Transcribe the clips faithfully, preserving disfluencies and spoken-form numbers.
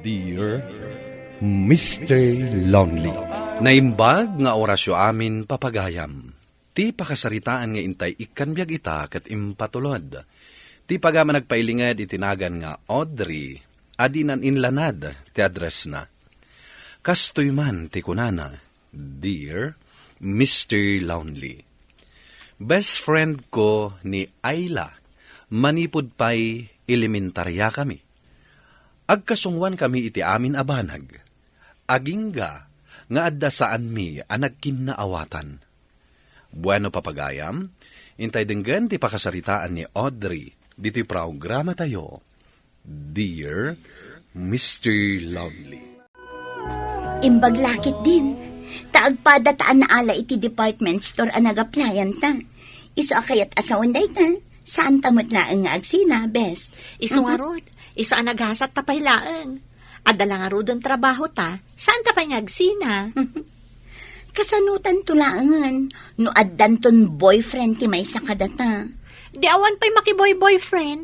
Dear Mister Lonely. Naimbag nga orasyo amin, papagayam. Ti pakasaritaan nga intay ikkan biag ita ket impatulod. Ti pagayam a nagpailinged iti nagan nga Audrey, a dinan inlanad ti addressna. Kastoy man ti kunana, Dear Mister Lonely. Best friend ko ni Ayla, manipud pay elementariakami. Agkasungoankami iti amin a banag. Agingga nga adda saanmi a nagkinnaawatan. Bueno, papagayam, intay denggen ti pakasaritaan ni Audrey ditoy programatayo, Dear Mister Lonely. Imbag la ketdin, ta agpada ta a naala iti department store a nag-applyan ta. Isu a kayat a sawen dayta, saan ta met laeng nga agsina, bes. Isu Mhm. ngarud, isu a nagasat ta pay laeng. Adda la ngaruden trabaho ta, saan ta pay nga agsina. Kasanotan to laengen, no addanton boyfriend ti maysa kadata. Di awan pay makiboy-boyfriend.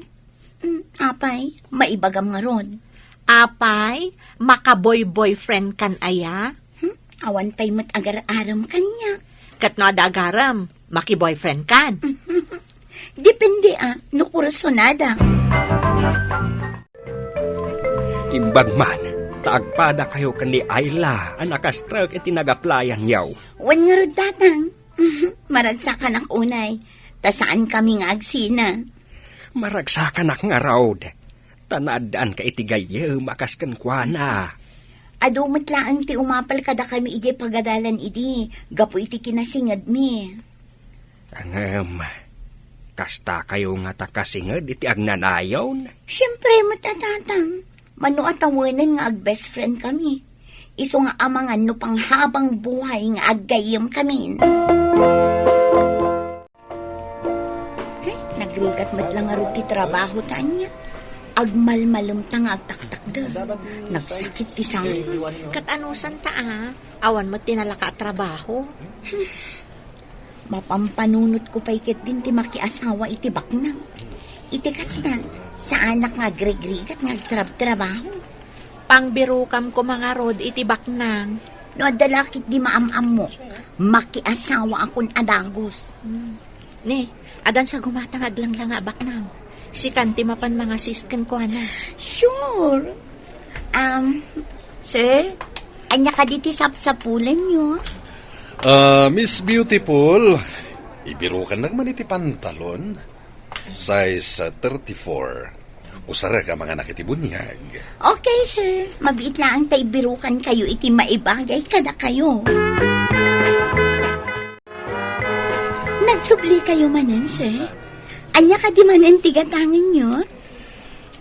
Mm, apay, maibagam ngarud. Apay, makaboy-boyfriend kan aya? Hmm? Awan pay met agar-arem kaniak. Ket no adda agarem, makiboyfriend kan? Depende a, no kursunada. Imbag man, ta agpadakayo ken ni Ayla a nakastrek iti nag-applyan-yo. Wen ngarud, Tatang. Maragsakanak unay, ta saankami nga agsina. Maragsakanak ngarud, ta naaddaanka iti gayyem a kas kenkuana. Adu met laeng ti umapal kadakami idiay pagadalan idi gapu iti kinasingedmi. Ngem, kastakayo ngata kasinged iti agnanayon? Siempre met a, Tatang. Mano a tawenen nga ag-best friend kami. Isu nga amangan no panghabang buhay nga aggayyem kami. Ay, nagrigat met la ngarud ti trabaho ta ania. Agmalmalem ta nga agtaktakder. Nagsakit ti sangko. Ket anusan ta a, awan met ti nalaka a trabaho. Mapampanunotko pay ketdin ti makiasawa iti baknang. Iti kasta, saanak nga agrigrigat nga agtrabtrabaho. Pangbirokam koma ngarud iti baknang. No adda la ketdi maam-ammo, makiasawakon a dagus. Hmm. Ni, addan sa gumata nga aglanglanga a baknang. Sikan ti mapan mangasist kenkuana. Sure. Um, sir, ania kadi ti sapsapulenyo? Ah, Miss Beautiful, ibirukannak man iti pantalon. Size, ah, thirty-four. Usarek a manganak iti buniag. Okay, sir. Mabiit laeng ta ibirukankayo iti maibagay kadakayo. Nagsubli kayo manen, sir? Ania kadi manen ti gatangenyo?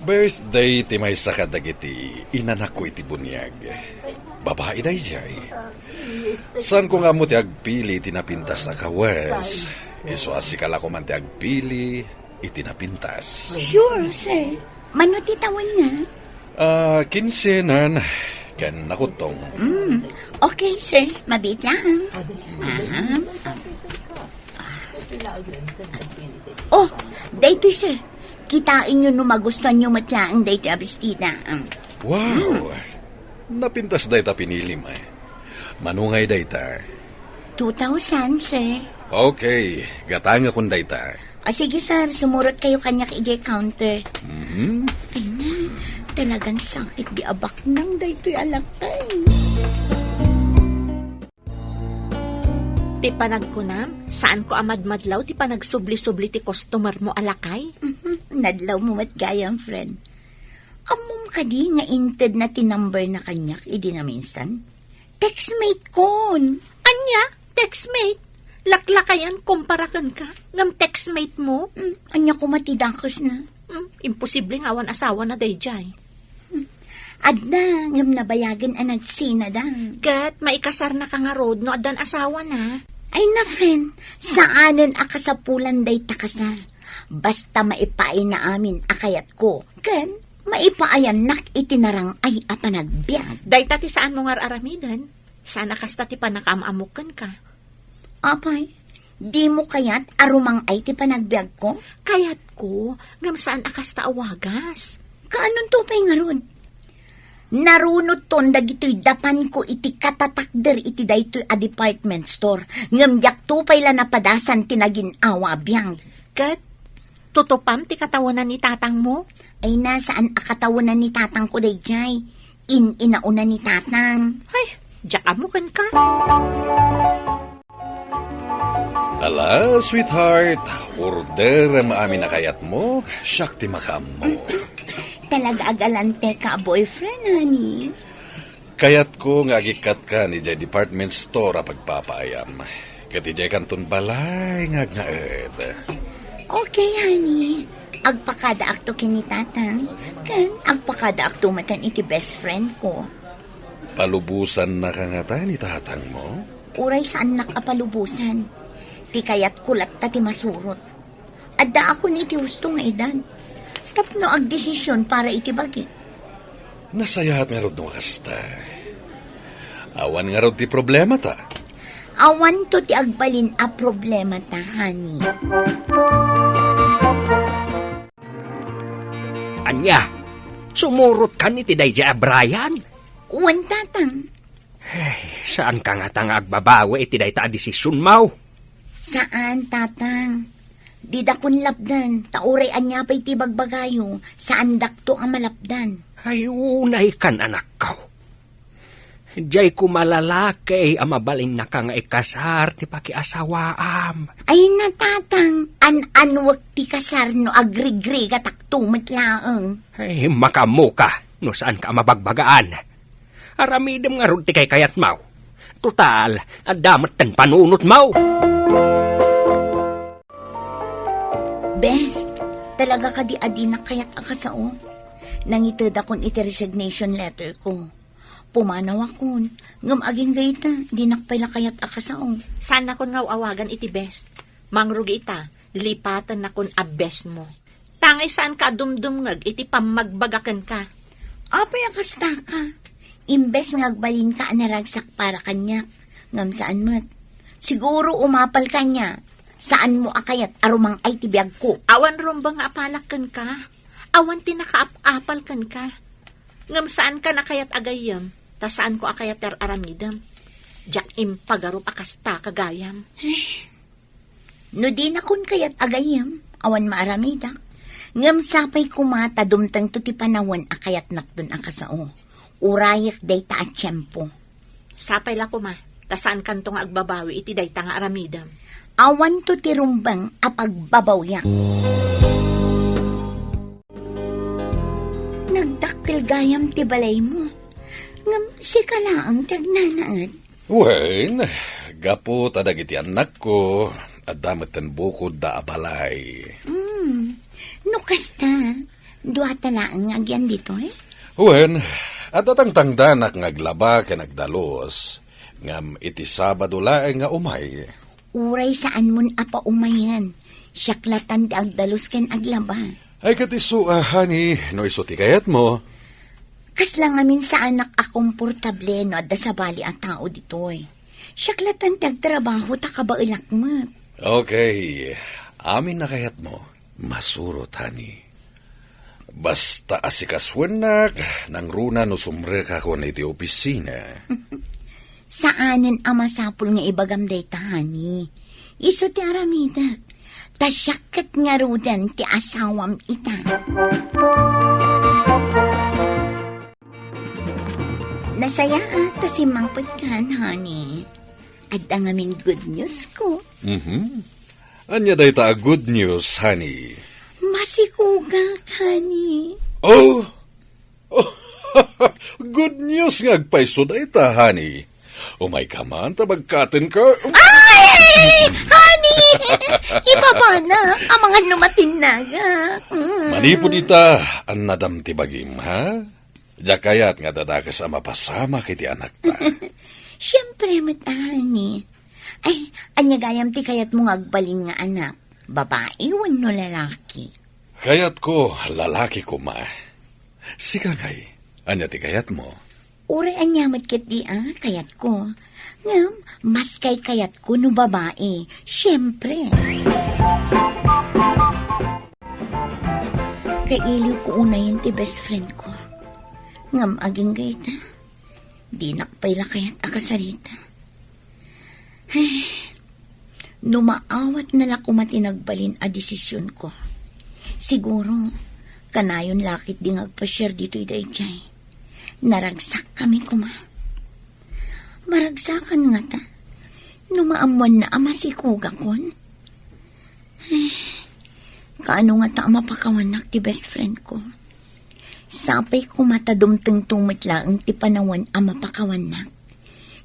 Birthday ti maysa kadagiti inanakko iti buniag. Babai daydiay. Saanko nga ammo ti agpili iti napintas a kawes. Isu a sika la koman ti agpili iti napintas. Sure, sir. Mano ti tawenna? Ah, kinsenan ken nakuttong. Mm. Okay, sir. Mabiit laeng. Aha. Oh, daytoy, sir. Kitaenyo no magustuanyo met laeng daytoy a bestida. Mm. Wow! Mm. Napintas dayta pinilim, eh. Mano ngay dayta? Two thousand, sir. Okay, gatangakon dayta. O, sige, sir, sumurot kayo kaniak idiay counter. Mhm. Ay, na, talagan sakit di a baknang daytoy a lakay. Ti panagkunam, saanko a madmadlaw ti panagsubli-subli ti customer mo a lakay? Mhm, nadlaw mo met gayam, friend. Ammom kadi nga intedna ti number na kaniak idi naminsan? Textmate kon. Ania? Textmate? Laklakayan kumpara kenka, ngem textmate mo? Hmm, ania koma ti dakesna? Hmm, imposible nga awan asawana daydiay. Hmm. Adda, ngem nabayagen a nagsinada. Ket maikasarnaka ngarud no addan asawana. Ay na, friend, saanen a kasapulan dayta kasar. Basta maipaayna amin a kayatko, ken maipaayannak iti narang-ay a panagbiag. Dayta ti saanmo nga ar-aramiden. Saan a kasta ti pannakaam-ammok kenka. Apay, dimo kayat a rumang-ay ti panagbiagko? Kayatko, ngem saan a kasta a wagas. Kaanonto pay ngarud? Narunotton dagitoy dapanko iti katatakder iti daytoy a department store, ngem diakto pay la napadasan ti nagin-awa a biag. Ket tutupam ti katawenan ni tatangmo? Ay na, saan a katawenan ni tatangko daydiay. In-inauna ni tatang. Ay, diak ammo kenka. Ala, sweetheart, orderem amin a kayatmo, siak ti makaammo. Talaga a galante ka a boyfriend, honey. Kayatko nga agikkatka idiay department store a pagpapaayam. Ket idiay kanton balay nga agnaed. Okay, honey. Agpakadaakto ken ni tatang, ken agpakadaakto met iti best friend ko. Palubosannaka ngata ni tatangmo? Uray saannak a palubosan. Ti kayatko latta ti masurot. Addaakon iti husto nga edad. Tapno agdesisyon para iti bagi. Nasayaat ngarud no kasta. Awan ngarud ti problemata. Awanto ti agbalin a problemata, honey. Ania? Sumurotkan iti daydiay a Brian? Wen, tatang. Ay, saanka ngata nga agbabawi iti dayta a desisionmo? Saan, tatang. Didakon lapdan, ta uray ania pay ti bagbagayo, saandakto a malapdan. Ay, unaykan, anakko. Diay koma lalaki a mabalinnaka nga ikasar ti pakiasawaam. Ay, natatang, an-anwek ti kasar no agrigrigatakto met laeng. Ay, makaammoka no saanka a mabagbagaan. Aramidem ngarud ti kaykayatmo. Total, adda metten panunotmo. Bes, talaga kadi a dinak kayat a kasao? Nangitedakon iti resignation letter ko. Pumanawakon, ngem agingga ita, dinak pay la kayat a kasao. Saannakon nga aw-awagan iti bes. Mangrugi ita, lipatennakon a besmo. Tangay saanka a dumdumngeg iti pammagbaga kenka. Apay a kastaka? Imbes nga agbalinka a naragsak para kaniak, ngem saan met. Siguro umapal kaniak, saanmo a kayat a rumang-ay ti biagko. Awan rumbeng nga apalak kenka. Awan ti nakaap-apal kenka. Ngem saankan a kayat a gayyem, ta saanko a kayat ti ar-aramidem. Diak impagarup a kastaka gayam. No dinakon kayat a gayyem, awan maaramidak. Ngem sapay koma ta dumtengto ti panawen a kayatnakton a kasao. Urayek dayta a tiempo. Sapay la koma, ta saankanto nga agbabawi iti dayta nga aramidem. Awanto ti rumbeng a pagbabawiak. Nagdakkel gayam ti balaymo. Ngem sika laeng ti agnanaed. Wen, gapu ta dagiti annakko, adda metten bukodda a balay. Hmm. No kasta, duata laeng nga agyan ditoy? Wen, adda tangtangdanak nga aglaba ken agdalus, ngem iti Sabado laeng nga umay. Uray saanmon a paumayen, siak latan ti agdalus ken aglaba. Ay, ket isu a, honey, no isu ti kayatmo. Kasla ngamin saanak a komportable no adda sabali a tao ditoy. Siak latan ti agtrabaho ta kabaelak met. Okay. Amin a kayatmo, masurot, honey. Basta asikasuennak, nangruna no sumrekakon iti opisina. Saanen a masapul nga ibagam dayta, honey. Isu ti aramidek. Ta siak ket ngaruden ti asawam ita. Nasayaat ta simmangpetkan, honey. Adda ngamin good news ko. Mhm. Ania dayta a good news, honey? Masikogak, honey. Oh! Oh! Good news nga agpayso dayta, honey. Umayka man, ta bagkatenka. Ay! Honey! Ibabana, amangan no matinnaga. Mm. Manipud ita, annadam ti bagim, ha? Diak kayat nga dadakes a mapasamak iti anakta. Siempre met, honey. Ay, ania gayam ti kayatmo nga agbalin nga anak? Babai wenno lalaki? Kayatko, lalaki koma. Sika ngay, ania ti kayatmo? Uray ania met ketdi a kayatko. Ngem, mas kaykayatko no babai, siempre. Kailiwko unayen ti best friend ko. Ngem agingga ita, dinak pay la kayat a kasarita. Ay, no maawatna la koma ti nagbalin a desisionko, siguro, kanayon la ketdi nga agpasiar ditoy daydiay. Naragsakkami koma. Maragsakan ngata, no maammoanna a masikogakon. Ay, kaano ngata a mapakawannak ti best friend ko? Sapay koma ta dumtengto met laeng ti panawen a mapakawannak,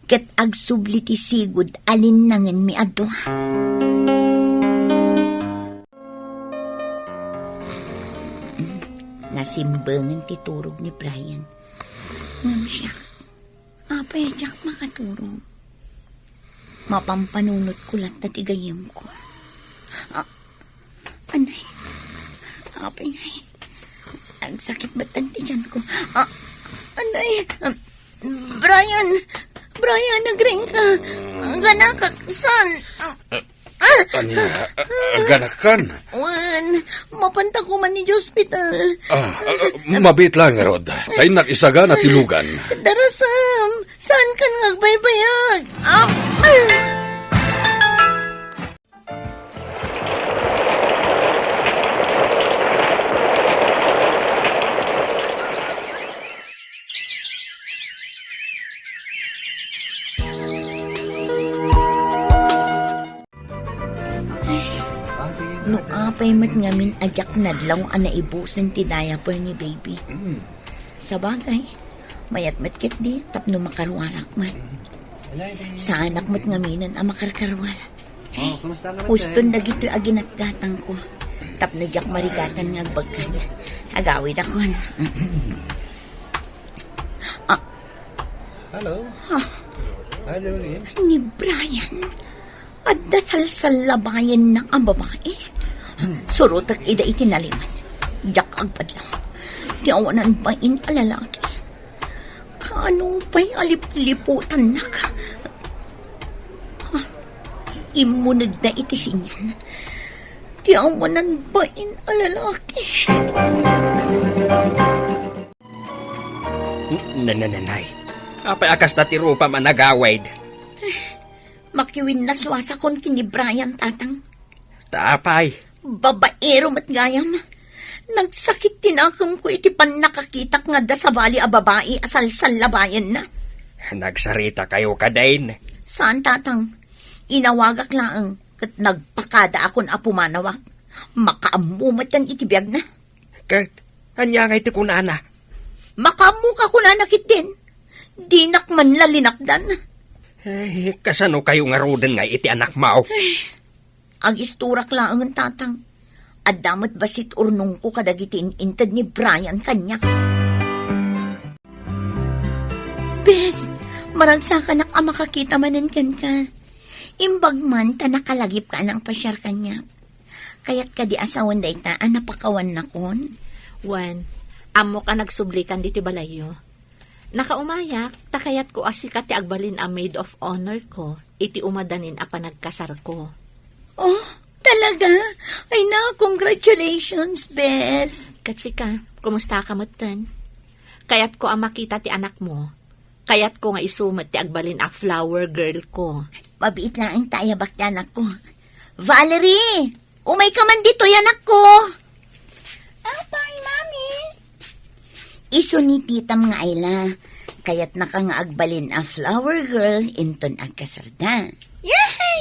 ket agsubli ti sigud a linnangenmi a dua. Nasimbengen ti turog ni Brian. Ngem siak, apay a diak makaturog? Mapampanunotko latta ti gayyemko. Ah, anay. Apay, ay. Agsakit met ti tiyanko. Ah, anay. Um, Brian! Brian, agriingka! Ganakak, saan? Ah, ah, Ania, a-, aganakan? Wen, mapanta koma idiay ospital. Ah, ah, mabiit lang, Rod. Ta innak isagana ti lugan. Darasam, saankan nga agbaybayag? Ah, ah. Ay, no apay met ngamin a diak nadlaw a naibusen ti diaper ni baby. Mm. Sabagay, mayat met ketdi tapno makaruarak met. Saanak met ngaminen a makarkaruar. Oh, kumusta ka, Uston Ted? Dagitoy a ginatgatangko. Tapno diak marigatan nga agbagkan. Agawidakon. Ah. Hello. Ah. Hello, Liam. Ni Brian, adda salsallabayenna a babai. Hmm. Surotek ida iti nalimed. Diak agpadla. Ti awanan bain a lalaki. Kaano pay a lipliputannak? Ha? Immunegda iti sinian. Ti awanan bain a lalaki. N-, nanananay. Apay a kasta ti rupam a nagawid? Makiwinnasuasakon ken ni Brian, Tatang. Ta apay? Babaero met gayam. Nagsakit ti nakemko iti pannakakitak nga adda sabali a babai a salsallabayenna. Nagsaritakayo kadin? Saan, Tatang. Inawagak laeng ket nagpakadaakon a pumanawak. Makaammo met iti biagna. Ket ania ngay ti kunana? Makaammoka kunana ketdin. Dinak man la linapdan. Eh, kasano kayo ngaruden ngay iti anakmo? Agisturak laengen, Tatang. Adda met bassit urnongko kadagiti in-inted ni Brian kaniak. Bes, maragsakanak a makakita manen kenka. Imbag man ta nakalagipka a nangpasiar kaniak. Kayat kadi a sawen dayta a napakawannakon? Wen, ammok a nagsublikan ditoy balayyo. Nakaumayak, ta kayatko a sika ti agbalin a maid of honor ko iti umadanin a panagkasarko. Oh, talaga? Ay na, congratulations, bes. Ket sika, kumusta ka metten? Kayatko a makita ti anakmo. Kayatko nga isu met ti agbalin a flower girl ko. Mabiit laeng ta ayabak ti anakko. Valerie! Umayka man ditoy, anakko! Apay, Mami? Isu ni titam nga Ayla. Kayatnaka nga agbalin a flower girl inton agkasarda. Yehey!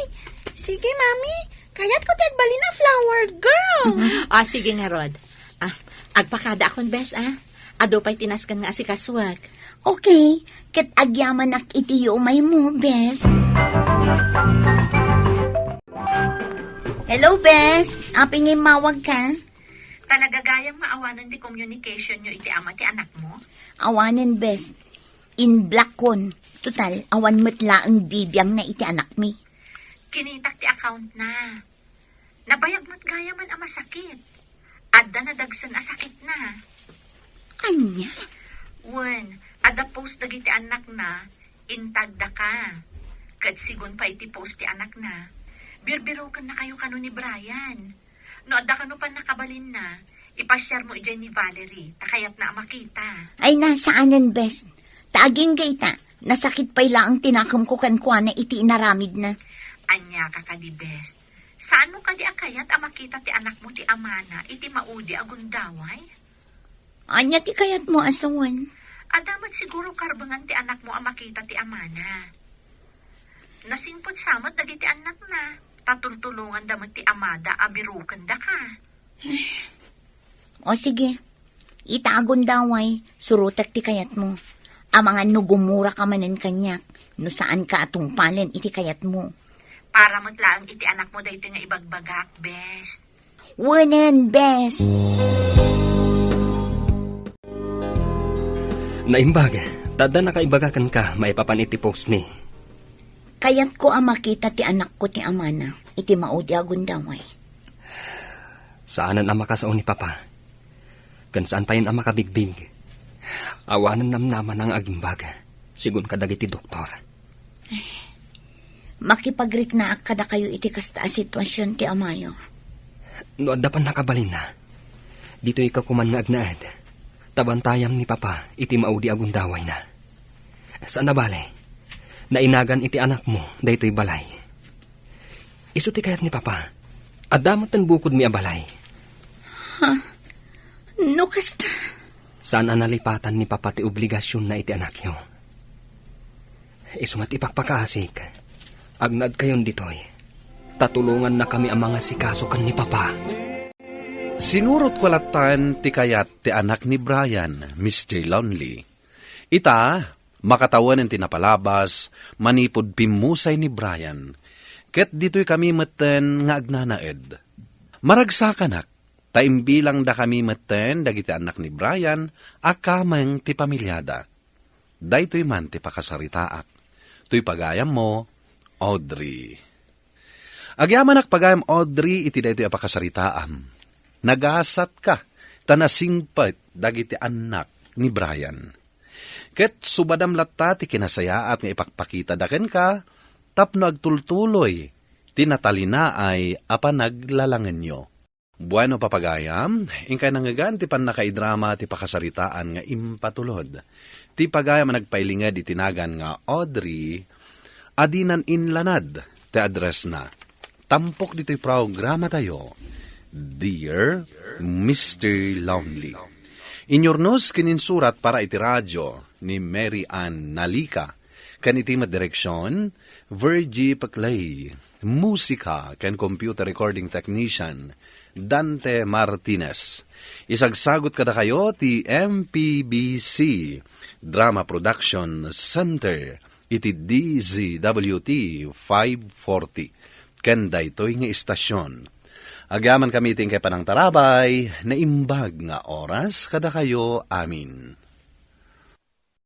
Sige, Mami. Kayatko ti agbalin a flower girl. Ah, sige ngarud. Ah, agpakadaakon, bes, ah. Adu pay ti nasken nga asikasuak. Okay, ket agyamanak iti yumaymo, bes. Hello, bes. Apay nga immawagka? Talaga gayam nga awanen ti communicationyo iti ama ti anakmo? Awanen, bes. In-blockon. Total, awan met laeng bibiangna iti anakmi. Kinitak ti accountna. Nabayag met gayamen a masakit. Adda nadagsen a sakitna. Ania? Wen, adda post dagiti annakna, intagdaka. Ket sigun pay iti post ti anakna, birbirokennakayo kano ni Brian. No adda kano pannakabalinna, Ipasiarmo idiay ni Valerie, ta kayatna a makita. Ay, na, saanen, bes. Ta agingga ita, nasakit pay laeng ti nakemko kenkuana iti inaramidna. Ania ka kadi, bes? Saanmo kadi a kayat a makita ti anakmo ti amana iti maudi a gundaway? Ania ti kayatmo a sawen? Adda met siguro karbengan ti anakmo a makita ti amana. Nasingpet sa met dagiti annakna, ta tultulonganda met ti amada a birukendaka. O sige, ita a gundaway, surotek ti kayatmo. Amangan no gumuraka manen kaniak, no saanka a tungpalen iti kayatmo. Para met laeng iti anakmo daytoy nga ibagbagak, bes. Wenen, bes. Naimbag, ta adda nakaibaga kenka maipapan iti post mi. Kayatko a makita ti anakko ti amana iti maudi a gundaway. Saanen a makasao ni Papa. Ken saan payen a makabigbig. Awanen namnamana nga agimbag, sigun kadagiti doktor. Makipagriknaak kadakayo iti kasta a situasion ti amayo. No adda pannakabalinna, ditoyka koman nga agnaed, ta bantayam ni Papa iti maudi a gundawayna. Saan a bale, nainagan iti anakmo daytoy balay. Isu ti kayat ni Papa. Adda met ten bukodmi a balay. Ha? No kasta? Saan a nalipatan ni Papa ti obligasionna iti anakyo. Isu met ipakpakaasik. Agnaedkayon ditoy. Ta tulongannakami a mangasikaso ken ni Papa. Sinurotko lattan ti kayat ti anak ni Brian, Mister Lonely. Ita, makatawanen ti napalabas manipud pimmusay ni Brian, ket ditoy kami metten nga agnanaed. Maragsakanak, ta imbilangda kami metten dagiti annak ni Brian a kameng ti pamiliada. Daytoy man ti pakasaritaak. Toy pagayammo, Audrey. Agyamanak pagayam, Audrey, iti daytoy a pakasaritaam. Nagasatka, ta nasingpet dagiti annak ni Brian. Ket subadam latta ti kinasayaat nga ipakpakitada kenka tapno agtultuloy ti natalinaay a panaglalangenyo. Bueno, papagayam, inkay nangngegan ti pannakaidrama ti pakasaritaan nga impatulod. Ti pagayam a nagpailinged iti nagan nga Audrey, adinan inlanad ti addressna. Tampok ditoy programatayo, Dear Mister Lonely. Inyurnos ken insurat para iti radio ni Mary Ann Nalica. Ken iti met direksion, Virgie Paclay. Musika ken computer recording technician, Dante Martinez. Isagsagot kadakayo ti M P B C Drama Production Center iti D Z W T five forty. Ken daytoy nga istasion. Agyamankami iti inkay panangtarabay, naimbag nga oras kadakayo amin.